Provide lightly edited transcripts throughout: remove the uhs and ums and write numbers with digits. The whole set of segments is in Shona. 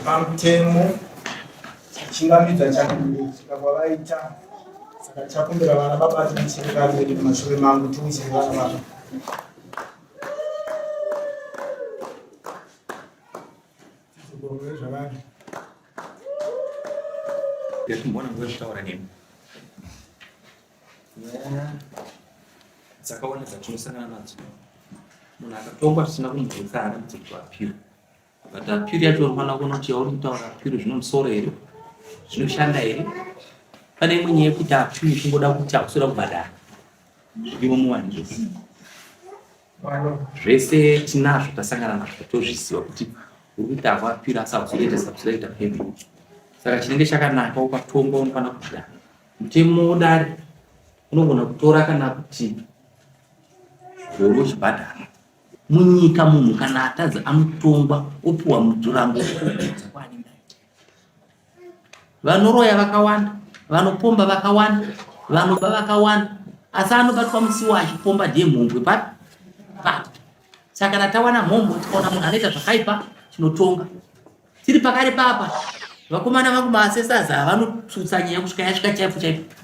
Pamutemo chingamidza chakuitika kwavaita saka tichakumbira vana baba timuchirikadzi vedu mumashure mangu tiuchiri vana baba. Ndirikumboona nguva yekutaura nemi. Nyaya dzakawanda dzatinosangana nadzo. Munhu akatongwa tisina kumubvunza haarambidze kuti appeal. But appeal yacho unofanira kuona kuti yauri kutaura appeal zvine musoro here? Zvinoshanda here? Pane imwe nyaya yekuti appeal ichingoda kuti hakusira kubhadhara. Zvirimo muvanhu izvozvo. Zvese tinazvo tasangana nazvo tozviziva kuti uri kuita hako appeal asi hausi kuita subscribe payment. Saka chinenge chakanaka ukatongwa unofanira kubhadhara. Mutemo wodare unogona kutora kana kuti gore uchibhadhara. Munyika munhu kana atadza anotongwa opiwa mudzirango wekubvunza kwaanenge aita. Vanoroya vakawanda, vanopomba vakawanda, vanoba vakawanda, asi anobatwa musiwo achipomba ndiye mhombwe papi papi. Saka kana tawana mhombwe tikaona munhu anoita zvakaipa tinotonga. Tiri pakare papa vakomana vangu maassessors vanotsutsa nyaya kusvika yasvika chaipo chaipo.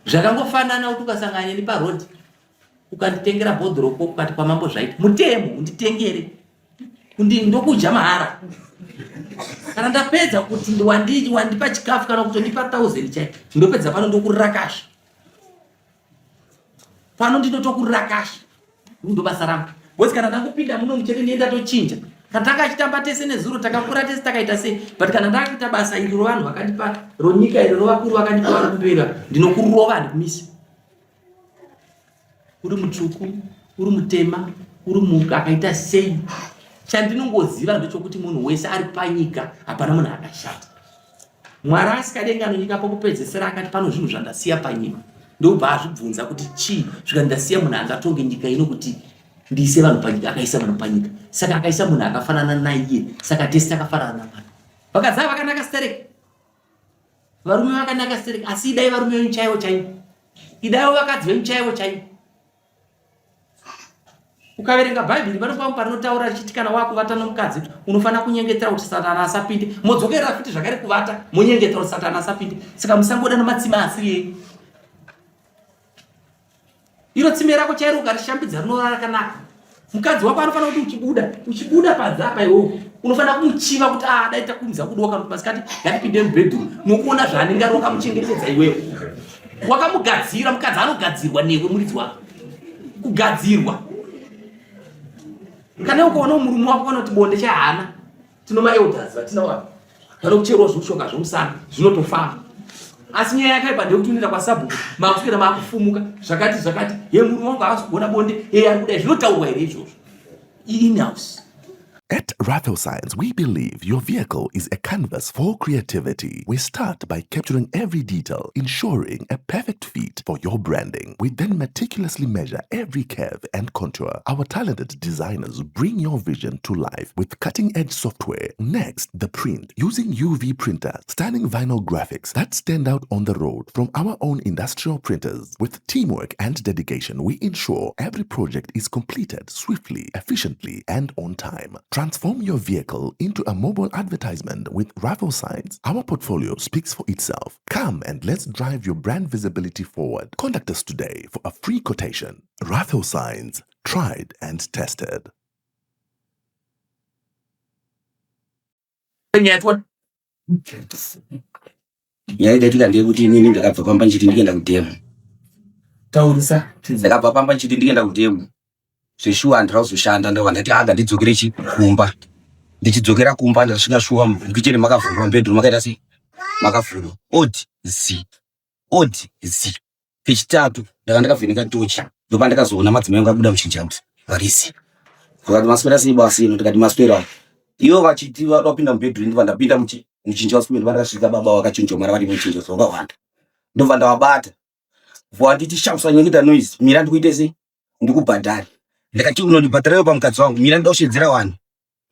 Zvakangofanana kuti ukasangana neni paroad ukanditengera bhodhoro ko ukati kwamambo zvaita mutemo unditengere kundi ndokudya mahara kana ndapedza kuti wandipa chikafu kana kutondipa thousand chai ndopedza pano ndokurakasha pano ndinotokurakasha ndobasa rangu bcause kana ndakupinda muno muchete ndiye ndatochinja kana takachitamba tese nezuro takakura tese takaita sei but kana ndakuita basa iri rovanhu vakandipa ronyika iri rovakuru vakandipa vari kumberi ndinokurova handikumisi uri mutsvuku uri mutema uri muka akaita sei chandinongoziva ndechokuti munhu wese ari panyika hapana munhu akashata mwari asikadenga anonyika pokupedzesera akati pano zvinhu zvandasiya panyika ndobva azvibvunza kuti chii zvika ndasiya munhu angatonge nyika ino kuti ndiise vanhu panyika akaisa vanhu panyika saka akaisa munhu akafanana naiye saka tese takafanana namwari vakadzi ava vakanaka stereki Varume vakanaka stereki asi idai varume venyu chaivo chaivo. Idaiwo vakadzi venyu chaivo chaivo. Ukaverenga Bhaibheri pano pamwe parinotaura richiti kana wakuvata nomukadzi unofanira kunyengetera kuti Satani asapinde. Modzokerera futi zvakare kuvata monyengetera kuti Satani asapinde. Saka musangoda namatsime asiri enyu. Iro tsime rako chairo ukarishambidza rinorara rakanaka. Mukadzi wako anofanira kuti uchibuda, uchibuda panze apa iwewe unofanira kumuchiva kuti ah dai takumza kudoka kuti masikati ngatipinde mubedroom nokuona zvaanenge ari wakamuchengetedza iwewe. Wakamugadzira, mukadzi anogadzirwa newe muridzi wako. Kugadzirwa. Kana ukaona murume wako kana kuti bonde chahana tino maelders vatina vanhu vanokucherwa zvimushonga zvomusana zvinotofamba asi nyaya yakaipa ndeyekuti unoenda kwasabhuku makuswera makufumuka zvakati zvakati ye murume wangu haasi kugona bonde ye ari kudai zvinotaurwa here izvozvo inhouse. At Raffle Science, we believe your vehicle is a canvas for creativity. We start by capturing every detail, ensuring a perfect fit for your branding. We then meticulously measure every curve and contour. Our talented designers bring your vision to life with cutting-edge software. Next, the print. Using UV printers, stunning vinyl graphics that stand out on the road from our own industrial printers. With teamwork and dedication, we ensure every project is completed swiftly, efficiently, and on time. Transform your vehicle into a mobile advertisement with Raffle Signs. Our portfolio speaks for itself. Come and let's drive your brand visibility forward. Contact us today for a free quotation. Raffle Signs, tried and tested. Nyaya yakaitika ndeyekuti inini ndakabva pamba ndichiti ndikuenda kudhemu. Taurisa. Ndakabva pamba ndichiti ndikuenda kudhemu. Zveshuwa handina kuzoshanda ndobva ndati aga ndidzokere chi kumba. Ndichidzokera kumba ndasvika shuwa mukicheni makavhurwa mubedroom makaita sei? Makavhurwa. Odi zi. Odi zi. Kechitatu ndaka ndakavheneka tochi ndopandakazoona madzimai angu abuda muchinjambi varisi. Vakati maswera sei basi ino ndikati maswera. Ivo vachiti vapinda mubedroom ndobva ndapinda muchi muchinja waswera ndopandakasvika baba vakachonjomara vari muchinja vakawanda. Ndobva ndavabata. Vanditi sha usanyanya kuita noise mira ndikuite sei? Ndikubhadhare. Ndikati unondibhadhara iwe pamukadzi wangu mira ndoda kushedzera vanhu.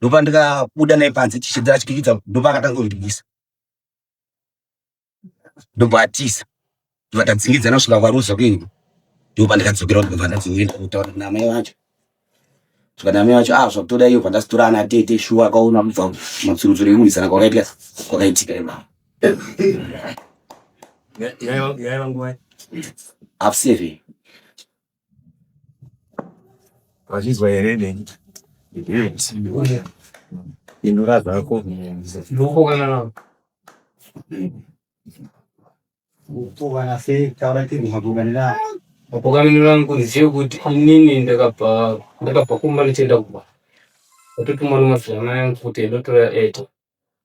Ndopandikabuda naye panze tichishedzera achikikidza ndopaakatanga kundibvisa. Ndobva atiza. Ndobva tadzingidzana kusvika kwaRuza kuini. Ndopandikadzokera ndobva ndadzoenda kutaura namai vacho. Saka namai vacho ah zvakutoda iyo pandasitora ana tete shuwa akaona kubva matsurutsuru ekurwisana kwakaitika kwakaitika ipapo. Yaiva nguva Half seven. Wazvizwa here neni? Indura zvako. Ndokokana navo. Kupokana sei? Taura tiri mapokaniro ako. Mapokaniro angu ndechekuti inini ndakabva ndakabva kumba ndichienda kumba. Ndatotumwa nemadzimai angu kuti endotora eta.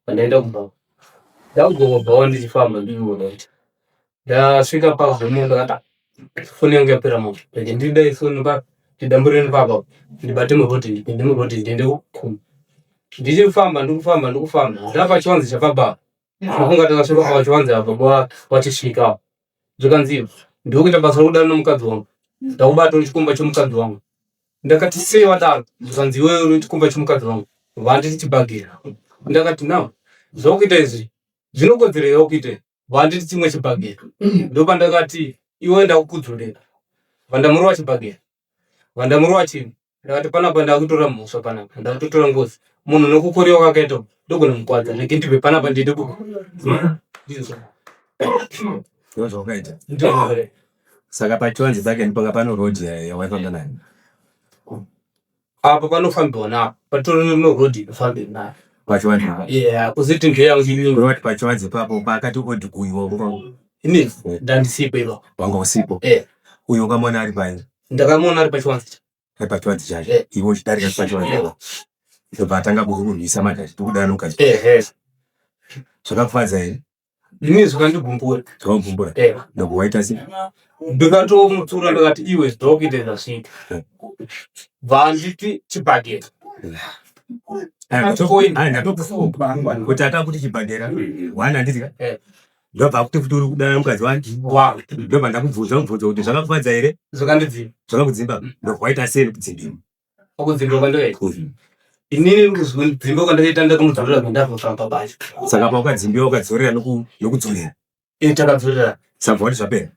Pandaenda kumba. Ndakugova bhawa ndichifamba ndiriona kuti ndasvika pagomo ndakati foni yangu yapera moto. Rege ndidai foni pa ndidambure nepapa ndibate murodhi ndipinde murodhi ndiende kumba. Ndichifamba ndikufamba ndikufamba ndapachivanze chapababa. Ndokunga takasvika pachivanze apa baba vachisvika. Zvikanzi ndikuita basa rokudana nomukadzi wangu. Ndakubata uri chikomba chomukadzi wangu. Ndakati sei wadaro? Zvikanzi iwewe uri chikomba chomukadzi wangu. Vanditi chibhagera. Ndakati now zvakuita izvi zvinokodzera here kuita vanditi chimwe chibhagera. Ndopandakati iwe ndakukudzorera. Vandamurova chibhagera. Vandamurova chimwe. Ndakati panapa ndakutora mhosva panapa ndakutotora ngozi munhu nekukorewa kwakaita uku ndogona mukwadza rege ndibve panapa ndiende ku ndizvo Ndizvo zvawakaita. ndizvo Saka pachivanze pake ndipanga pano road yawaifamba nayo. apa panofambiwa napo patori neroad inofambiwa nayo Pachivanze papo. yeah kuziti ndeyangu inini Kureva kuti pachivanze papo paakati odi uyu wanga ini ndandisipo ipapo wanga usipo. eh Uyu wakamuona ari pai. ndakamuona ari pachivanze cha Ari pachivanze chacho. Eh. Iwe uchidarika pachivanze papo. Ndobva atanga kukurwisa manje achiti mukadzi. ehe Zvakakufadza here? Ini zvakandigumbura. Zvakakugumbura. Eh. Ndobva waita sei? Ndakatomutsura ndakati iwe zvakuita zvasvika. Vanditi chibhagera. Kuti atakuti chibhagera. One handiti ka? Eh. Ndobva akuti futi uri kudana mukadzi wangu. Wangu. Ndobva ndakubvunza mubvunzo kuti zvakakufadza here? Zvakandidzimba. Zvakakudzimba. Ndobva waita sei nekudzimbiwa? Pakudzimba kwandakaita. Inini kudzimba kwandakaita ndakamudzorera kwandakafamba pacho. Saka paukadzimbiwa ukadzorera nokudzorera. Eh takadzorera. Saka wati zvapera.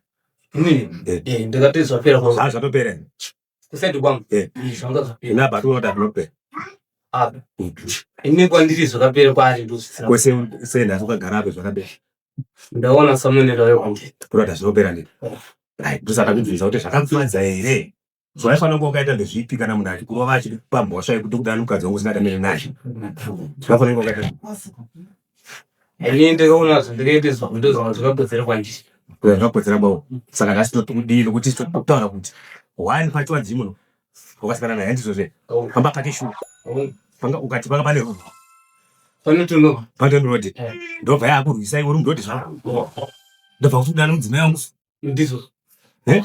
Inini Eh. eh ndakati zvapera kwangu. Ah zvatopera. Kusaidi kwangu. Eh. Zvanga zvapera. Ina batu unoti hazvinopera. Apa. Inini kwandiri zvakapera kwaari ndozvisina. Kwese senhasi ukagara apo zvakapera. Ndaona samunero ayo kwandiri. Kurati hazvinopera ndini. Right, ndosaka ndakubvunza kuti zvakakufadza here? Zvawaifanira kunge wakaita ndezvipi kana munhu achikurova achikupa mhosva yekuti kudana mukadzi wangu usingadanani naye? Zvakafanira kunge wakaita Inini ndakaona zvandakaita izvo ndozvanga zvakakodzera kwandiri. Zvakakodzera baba. Saka nhasi totokudii nokuti tokutaura kuti one pachiwanzi munhu wakasangana naye handizvo zve pamba pake shuwa panga ukati panga pane road Panotono. pane road Eh. ndobva yakurwisa iwe uri mudhodhi zvako ndobva kuti udana mudzimai wangu Ndizvo. Eh?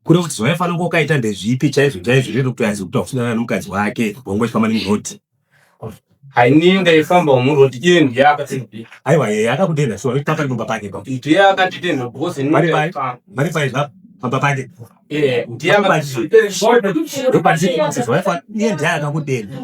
Kureva kuti zvawaifanira kunge wakaita ndezvipi chaizvo chaizvo zvinoita kuti azive kuti wakudanana nomukadzi wake wange uchifamba nemurodhi. Haini ndaifamba murodhi iye ndiye akatidii. Aiwa yeye akakudenda shuwa nekuti papa pamba pake ipapo. Ndiye akatidenda because ini Pari pai ndaifamba. pari pai zvapo pamba pake. Eh, ndiye akatidenda. Ndopandiri zvawaifanira iye ndiye akakudenda.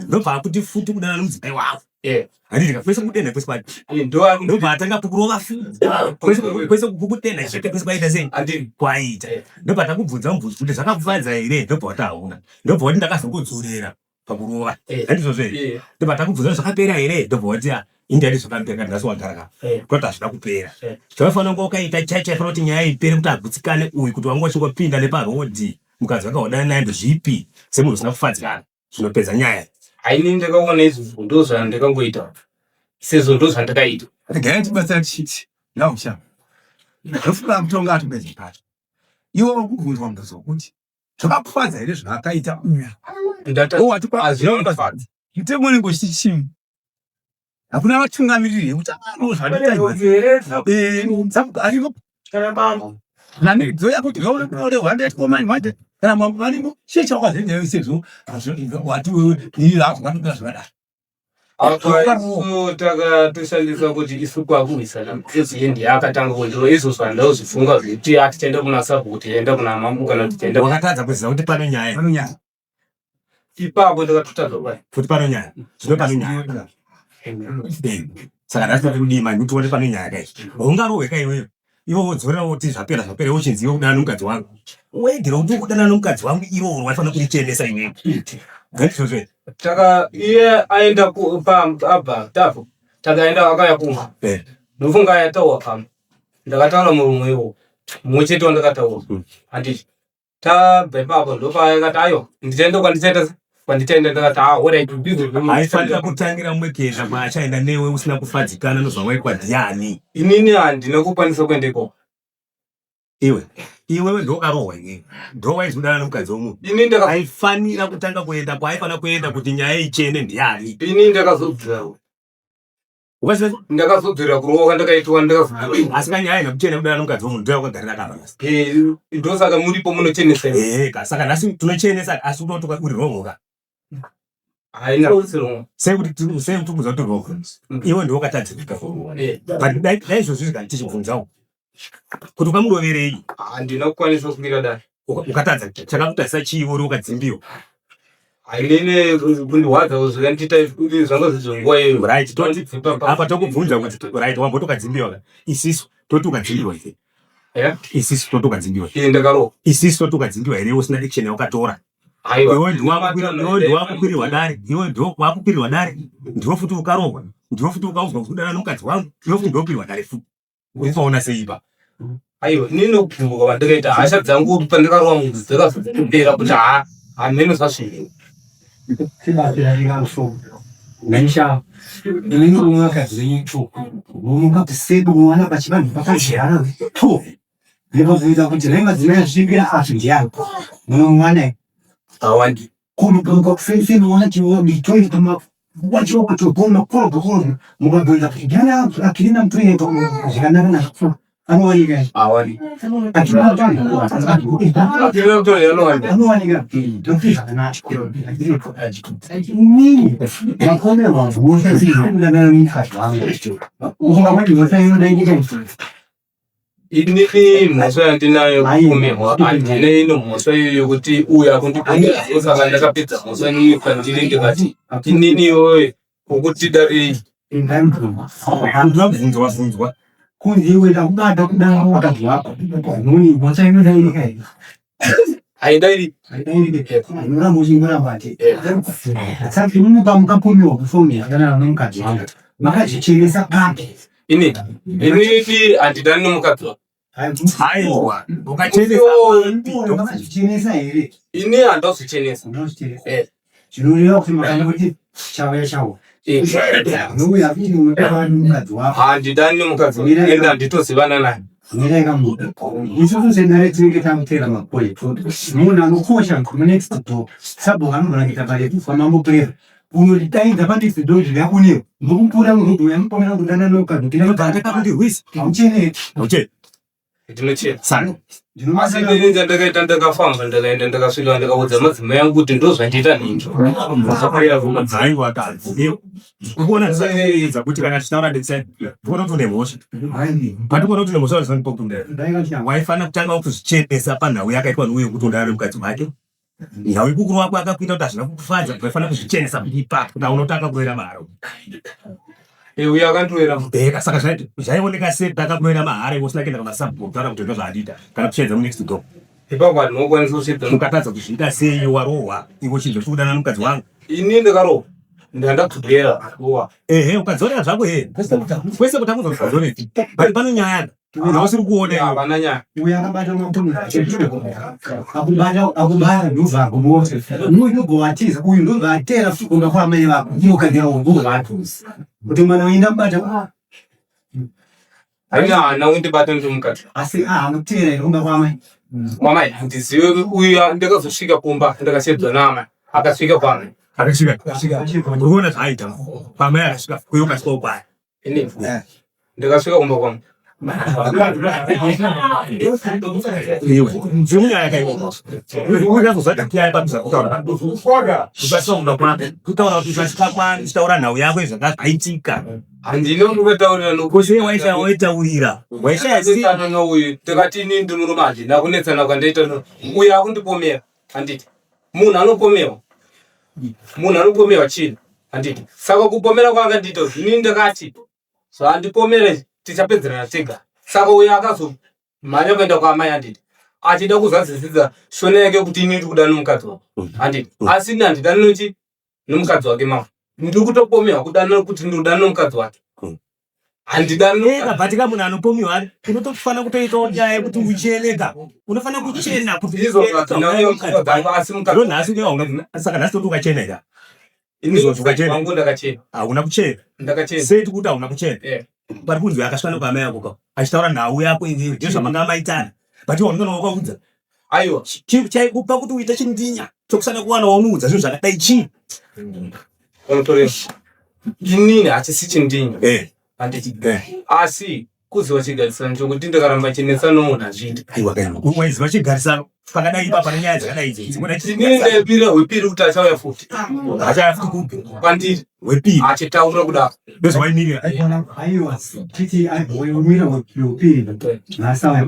Ndobva akuti futi kudanana nomudzimai wako. Eh. Handiti ka kwese kudenda kwese kwati. Eh, ndo Ndobva atanga kukurova futi. Kwese kwese kukutenda chete kwese kwaita sei? Handiti. Kwaita. Eh. Ndobva takubvunza mubvunzo kuti zvakakufadza here? Ndobva wati hauna. Ndobva wati ndakazongodzorera. Pakurova. Handizvozvo here? Ndobva takubvunza zvakapera here? Ndobva wati ah, ini ndati zvakapera kati nhasi wagara ka. Kuti hazvina kupera. Chawaifanira kunge wakaita chai chaifanira kuti nyaya ipere kuti agutsikane uyu kuti wanga uchingopinda neparodhi mukadzi wake wadanana naye ndezvipi semunhu usina kufadzikana zvinopedza nyaya. Haini ndakaona izvozvo ndozvandakangoita sezvo ndozvandakaita. Regai tibatsira tichiti nausha ndofunga mutonga atopedza pacho iwe uri kubvunzwa mubvunzo wekuti zvakakufadza here zvaakaita uyu mutemo unenge uchiti chii hakuna vatungamiriri yekuti ariko kana mambo nanidzo yako kuti kana mambo varimo chii chawakazoita sezvo wati wewe ini zvakatopera zvakadaro Apa isu takatoshandisa kuti isu kwakurwisana iye ndiye akatanga kundiro izvozvo handazvifunga zvekuti atichaenda kuna sabhuku kuti enda kuna mambo kana kuti tichaenda wakatadza kuziva kuti pane nyaya pane nyaya ipapo ndakatotadza kudai kuti pane nyaya zvino pane nyaya saka nhasi tati kudii manje kuti uone pane nyaya kai ungarohwe kai iwewe iwe wodzorera woti zvapera zvapera iwe uchinzi iwe kudana nomukadzi wangu wegera kuti ukudana nomukadzi wangu iroro waifanira kurichenesa iwewe handizvozvo taka iye aenda abva tapo takaenda akauya kumba eh. ndofunga ayataura pamba ndakataura murume iwo mumwe chete wandakataura hmm. handiti tabva ipapo ndopaakati ayo ndichaenda kwandichaita kwandichaenda ndakati ah alright ndizvo aifanira kutangira mumwe kuenda kwaachaenda newe usina kufadzikana nozvawaitwa ndiani inini handina kukwanisa kuenda ikoko iwe iwewe ndokarohwa iwewe ndowaizodana nomukadzi womunhu ini ndaka aifanira kutanga kuenda kwaaifanira kuenda kuti nyaya ichene ndiani ini ndakazobvira Ndakazodzorera kurohwa kwandakaitwa ndakazodzorera. Asi kanyaya haina kuchena kudana nomukadzi womunhu ndoya wakagarira kapa nhasi. Eh, ndosaka muripo munochenesa. Eh, ka saka nhasi tinochenesa asi unotoka uri wrong ka. Haina kusi wrong. Sei kuti sei kuti kuza kuti wrong. Mm. Iwe ndiwe wakatadzirika. Eh. But dai dai izvozvi zvikati tichibvunzawo. Kuti ukamuroverei? Handina kukwanisa kumira dai. Ukatadza chakakutadzisa chii uri ukadzimbiwa? Hainene kundirwadza zvikandiita zvanga zvizvo nguva iyoyo. Right, toti apa tokubvunza kuti right wamboti ukadzimbiwa ka. Isisu toti ukadzimbiwa here? Yeah. Isisu toti ukadzimbiwa. Eh, ndakarohwa. Isisu toti ukadzimbiwa here usina action yawakatora? Aiwa. Iwe ndiwe wakukwirirwa dare, iwe ndiwe wakukwirirwa dare, ndiwe futi ukarohwa, ndiwe futi ukaudzwa kuti udana nomukadzi wangu, iwe futi ndiwe kukwirwa dare futi. Uri sei ipa? Aiwa, ini nokubvumbuka kwandakaita hasha dzangu pandakarova munhu dzakazopera kuti ha hameno zvazviri. Naisha, inini vakadzi venyu tu vomuka kusedu muwana pachivanhu pakazhara tu ndinozoita kuti dai madzimai azvimbira acho ndiani munomuwana Awandi. Kumuka kuseni wacho mitoyi kama wacho kutogoma korobha korobha mukabvunza kuti ndiani akirina mitoyi yacho zvakanaka nazvo anowanika Awandi. akirina mitoyi anowanika ndokuti zvakanaka inini makomerwa mhosva dzinodanana nemukadzi wangu ufunga kuti mhosva inoda ita Inini mhosva yandinayo kupomerwa handina ino mhosva iyoyo yokuti uyu akundipomera saka ndakapedza mhosva inini kwandiri ndikati inini iwewe ukuti darei Ndinobvunzwa wabvunzwa. Kunzi iwe ndakubata kudaro wakadzi wako. Nuni mhosva inodairika here? Haidairi. Haidairike. Inoramba uchingoramba ati. Saka inini pamukapomerwa kufoni yakanana nomukadzi wangu makazvichenesa papi? Ini inini handidani nomukadzi wako. Aiwa, ukachenesa Makazvichenesa here? Ini handazvichenesa. Unozvichenesa. Eh. Zvinoreva kuti makangoti chauya chauya. Eh. Unouya futi unotava nomukadzi wako. Handidani nomukadzi wako. Ende handitozivana naye. Mirai kamuda. Isusu sendare tinenge tamutera makore. Munhu anokosha munext door. Sabhuku anogona kuita pare kwamambo Prera. Unondidaidza panext door ndakuniwa. Ndokupfuura murudo yamupomera kudana nokadukira. Ndakakundihwisa. Haucheneti. Haucheni. Ndinochena. Saka Asi inini chandakaita ndakafamba ndakaenda ndakasvika ndakaudza madzimai angu kuti ndozvandiita nhingi. Aiwa ka. Ukuona tisaedza kuti kana tichitaura ndese ndikuona kuti une mhosva. But ukuona kuti une mhosva zvandipa kuti une. Waifanira kutanga kuzvichenesa panhau yakaitwa nouyo kuti undara nemukadzi wake. Nhau yekukuru wako akakuita kuti hazvina kukufadza waifanira kuzvichenesa ipapo kuti hauna kuti akakurovera mahara. Eh, uyo akandirovera. Eh, saka zvaioneka sei kuti akakurovera mahara iwe usina kuenda kana sabhuku kutaura kuti ndozvaandiita kana kuchiedza munext door. Ipapo handinokwanisa kusvika. Ukatadza kuzviita sei warohwa iwe uchinzi uri kudana nemukadzi wangu. Ini ndakarohwa ndandakugera rowa. Ehe, ukadzorera zvako he. Kwese kuti akuzozadzorera. But pano nyaya yausiri kuona iwe. Havana nyaya. Uyo akabata makumbo akubata akubata ndobva agumose uyu ndobva watiza uyu ndobva atera futi kumba kwaamai vako unokandira ndobva atuza kuti mwana uyu ndamubata Haina haana kundibata ndomukadzi. Asi haana kutera here kumba kwaamai? Kwamai handizive uyu ndakazosvika kumba ndakashedzwa naamai akasvika kwamai. Akasvika. Uri kuona zvaaita. Kwamai akasvika uye ukasvikawo kwaari. Ini ndakasvika kumba kwangu. Iwe ndimunyaya kaiwe. Unazozvaga nyaya pamuza kutaura. Ukasvika kumba kwako. Kutaura kuti ukasvika kwani uchitaura nhau yako zvakaitika. Handina kuvataurira nokuti waishaya waitaurira. Waishaya sei? Kunetsana nouyu ndikati ini ndiri murume handina kunetsana kwandaita no uyu akundipomera handiti munhu anopomerwa munhu anopomerwa chinhu handiti saka kupomera kwaangandiita ini ndakati zvaandipomera izvi tichapedzerana tega saka uyu akazomhanya kuenda kwaamai handiti achida kuzadzisisa shona yake kuti ini ndiri kuda nomukadzi wako handiti asi ini handidani nochi nomukadzi wake mama ndiri kutopomerwa kudanana kuti ndiri kudanana nomukadzi wake handidani Ega but ka munhu anopomiwa unotofanira kutoitawo nyaya yekuti ucheneka unofanira kuchena kuti Izvo zvadzinauya asi mukadzi nhasi saka nhasi toti ukachena ika izvozvo ukachena wangu ndakachena hauna kuchena ndakachena sei tikuti hauna kuchena Eh. pari kunzi akasvika nekwamai yako ka achitaura nhau yako iwewe ndezvamanga maitana but iwe unenge wakaudza aiwa chaikupa kuti uite chindinya chokusada kuwana waunoudza zvinhu zvakadai chii unotoreva inini hachisi chindinya Eh, handiti eh. asi kuziva chigarisano chokuti ndikaramba chinetsa nomunhu hazviiti Aiwa kaiwa waiziva chigarisano pakadai ipa pane nyaya dzakadai idzi dzimwe inini ndaipira hwepiri kuti achauya futi achaya futi kupi kwandiri wepiri achitaura kudaro ndozvawaimirira Aiwa, titi aiwemira wepiri nhasi auya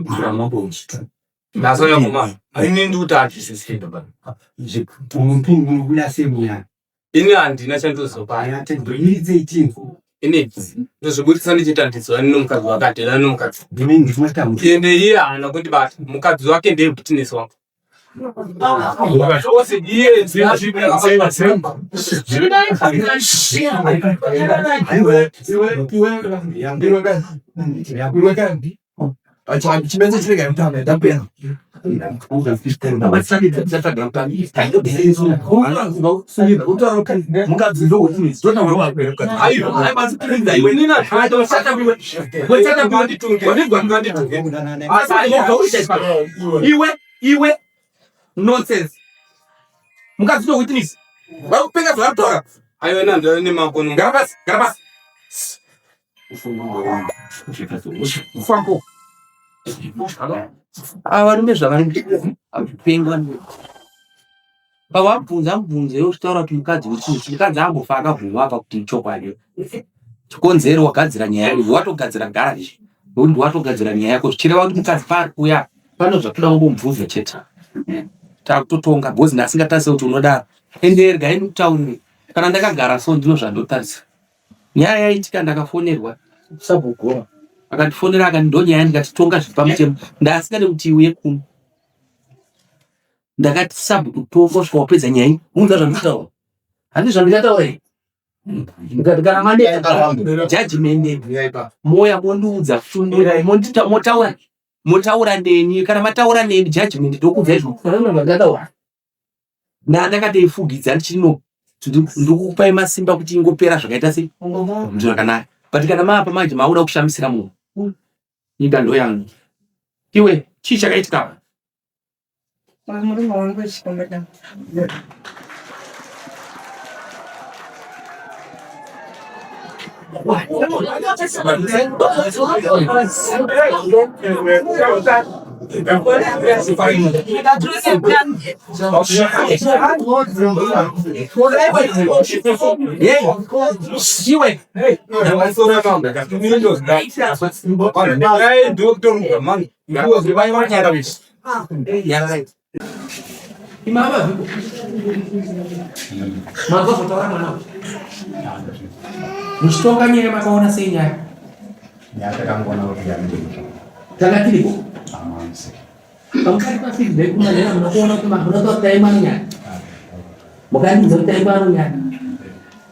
ndasauya kuma ini ndikuti hazvisisi unobuda sei munyaya ini handina chandozopa ndimiridze itingu ini ndozvibudisa ndichiti handizivani nomukadzi wake handidani nomukadzi ndimi ndimataura ende iye haana kundibata mukadzi wake ndiye witness wangu zvose iye Chibenze chirega mutano ndapera. Mukadzi Iwe, iwe, nonsense. Mukadzi ndo witness. Vari kupenga zvavari kutaura. aiwa nandani nemakono Gara pasi, gara pasi. Ufambo. Ava varume zvavanopengwa. Pavabvunza mubvunzo iwe uchitaura kuti mukadzi wechii, mukadzi ambofa akabvuma apa kuti ichokwadi. Chikonzero wagadzira nyaya iyi, watogadzira garage. Nokuti watogadzira nyaya yako zvichireva kuti mukadzi paari kuuya pano zvatoda kungomubvunza chete. Takutotonga because ndasingatarisi kuti unodaro. Ende regai ndikutaurire kana ndakagara so ndino zvandotarisa. Nyaya yaitika ndakafonerwa sabhugora akandifonera akati ndo nyaya ndikati tonga zviri pamutemo ndaasingade kuti iuye kuno ndakati sabhuku tonga kusvika wapedza nyaya iyi unza zvandikutaura handi zvandikataura here ndikati kana maneta judgment moya mondiudza motaura motaura neni kana mataura neni judgment ndokuudza izvo zvandakataura ndakatoifugidza ndichino ndikukupai masimba kuti ingopera zvakaita sei zvakanaka but kana maapa manje mauda kushamisira munhu nyika ndo yangu iwe chii chakaitika apa Murume wangu wechikomba iwe imama viko mazozotaura mwana uyu muchitonga nyaya makaona sei nyaya Nyaya kuti yamira. tanga tiripo Amanzi. pamukati pafeedback kumanhera munokuona kuti mamunotaura kuti taimwa nyaya. Mukandiudza kuti taingwa anonyanya.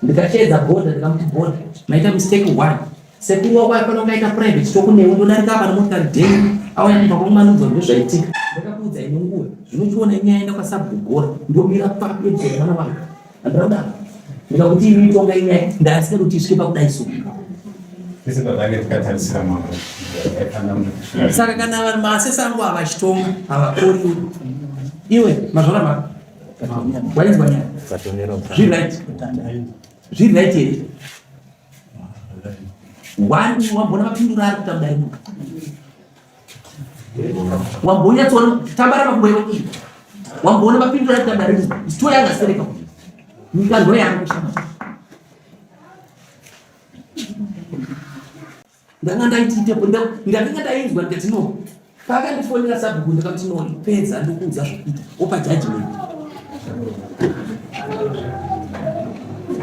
Ndikasheedza bhodha ndikamuti bhodha maita mistake one. Sekuru wako aifanira kunge aita private talk newe ndodarika apa nemotikari dheni auya kumba kwangu mandiudza kuti ndozvaitika. Ndakakuudza imwe nguva zvinochiona inyaya enda kwasabhuku Gora ndomira papi yekuzoda mwana wangu. Handina kudaro. Ndikakuti imi tonga inyaya ndasingadi kuti isvike pakudai so. Tese tatange tikatarisira mambo. Saka kana vanhu maasesa angu avachitonga havakori iwe mazvona mako wainzwa nyaya zviri right zviri right here one wambona mapindura ari kuita mudare muno wambonyatsoona tambara makumbo iwe iyi wamboona mapindura ari kuita mudare muno story yanga asereka nyika ndo yangu shama ndanga ndaitiitepo ndakanga ndainzwa ndikati no paakandifonera sabhuku ndakati no pedza ndokuudza zvokuita opa judgment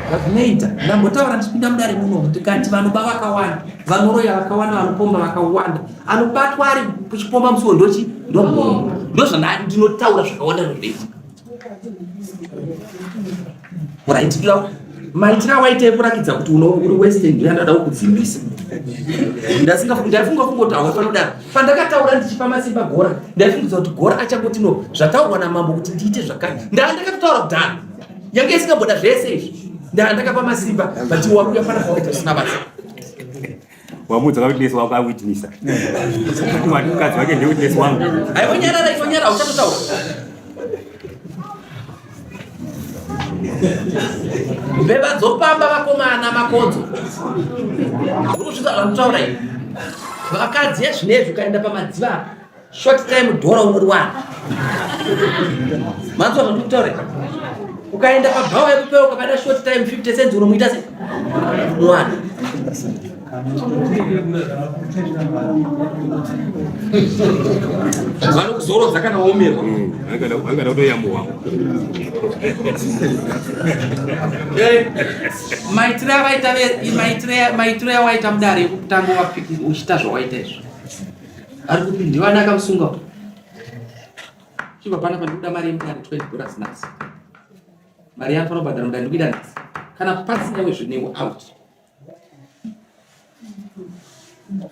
zvazvinoita ndambotaura ndichipinda mudare muno ndikati vanoba vakawanda vanoroya vakawanda vanopomba vakawanda anobatwa ari kuchipomba musuwo ndochi ndobomba ndozvandinotaura zvakawanda zvinoitika Right, maitiro awaita ekurakidza kuti uri western ndiyo andada kukudzimbisa. Ndaifunga kungoti haufanira kudaro. Pandakataura ndichipa masimba Gora, ndaifungidza kuti Gora achangoti no, zvataurwa namambo kuti ndiite zvakati. Ndaa ndakatotaura kudhara. Yange isingamboda zvese izvi. Ndaa ndakapa masimba, but wakuya pana pawaita zvisina basa. Wamuudza ka witness wako awitnessa. Wati mukadzi wake ndiye witness wangu. Aiwa nyarara iwe nyarara uchatotaura. Mbeva dzopamba vakomana makodzo. Uri kusvika vanotaura ini. Vakadzi ezvinezvi ukaenda pamadziva apa. Short time dhora unoriwana. Manzwa zvandiri kutaura? Ukaenda pabhawa yekupewa ukabata short time 50 cents unomuita sei? Unowana. Vanokuzorodza kana waomerwa. Angada kutoyambuwa. Eh, maitiro avaita maitiro awaita mudare yekutanga uchiita zvawaita izvo. Ari kuti ndiwani akamusunga chibva pana pandikuda mari yemudare 20 dollars nhasi mari yaanofanira kubhadhara mudare ndikuida nhasi kana pasina wezvinewo out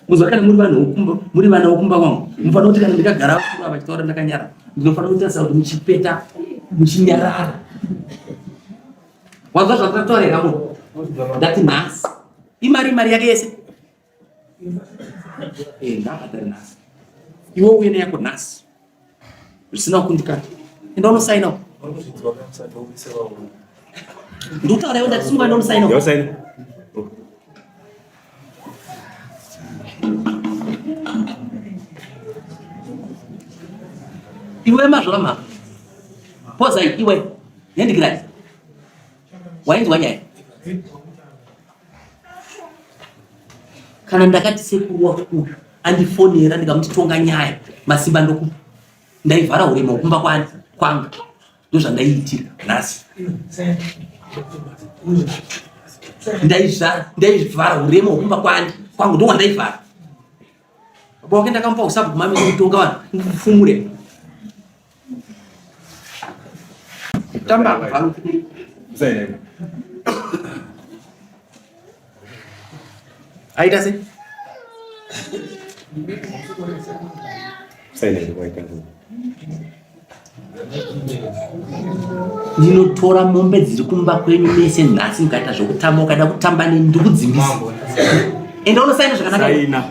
muzwa kana muri vanhu vokumba muri vana vokumba kwangu munofanira kuti kana ndikagara vakuru ava vachitaura ndakanyara ndinofanira kutarisa kuti muchipeta muchinyarara wanzwa zvandakataura here munhu ndati nhasi imari imari yake yese Eh, ngabhadhare nhasi iwe uye neyako nhasi zvisina kukundikana enda unosaina ndikutaura iwe ndati sunga enda unosaina iwe mazvova mhaka poza iwe nendikirai wainzwa nyaya kana ndakati sekuru wako uyu andifonera ndikamuti tonga nyaya masimba ndokupa ndaivhara urema hwekumba kwani kwanga ndozvandaiitira nhasi ndaivhara urema hwekumba kwani kwangu ndowandaivhara baba wake ndakamupa usabhuku mami kutonga vanhu ndikufumure Tamba varu. Aita sei? Ndinotora mombe dziri kumba kwenyu mese nhasi mukaita zvokutamba ukada kutamba neni ndikudzimbisa. Enda unosaina zvakanaka. Saina.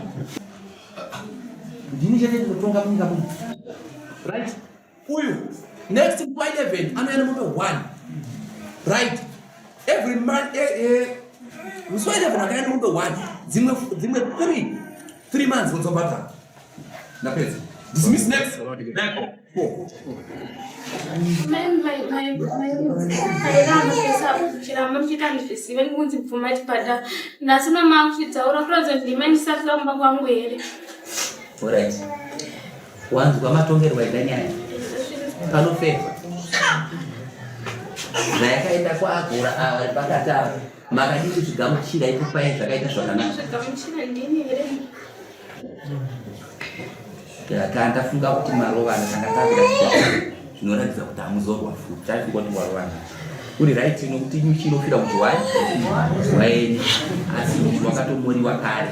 Ndini chete ndinotonga munyika muno. Right? Uyu next kwa 11 anouya nemombe 1. Right? Every month eh, eh, musi wa 11 akauya nemombe 1. Dzimwe dzimwe 3 3 months wodzobhadhara. Ndapedza. Dismiss next. Next. 4. Alright. Wanzwa matongerwo aita nyaya panofeva zvayakaenda kwaagora ava vari pakati ava makadii kuzvigamuchira ipo paye zvakaita zvakanaka Tanga ndafunga kuti marovana tanga takuda kuita zvinoratidza kuti hamuzorwa futi. Taifunga kuti warovana. Uri right nokuti nyuchi inofira kuzwai waeni asi nyuchi wakatomoriwa kare.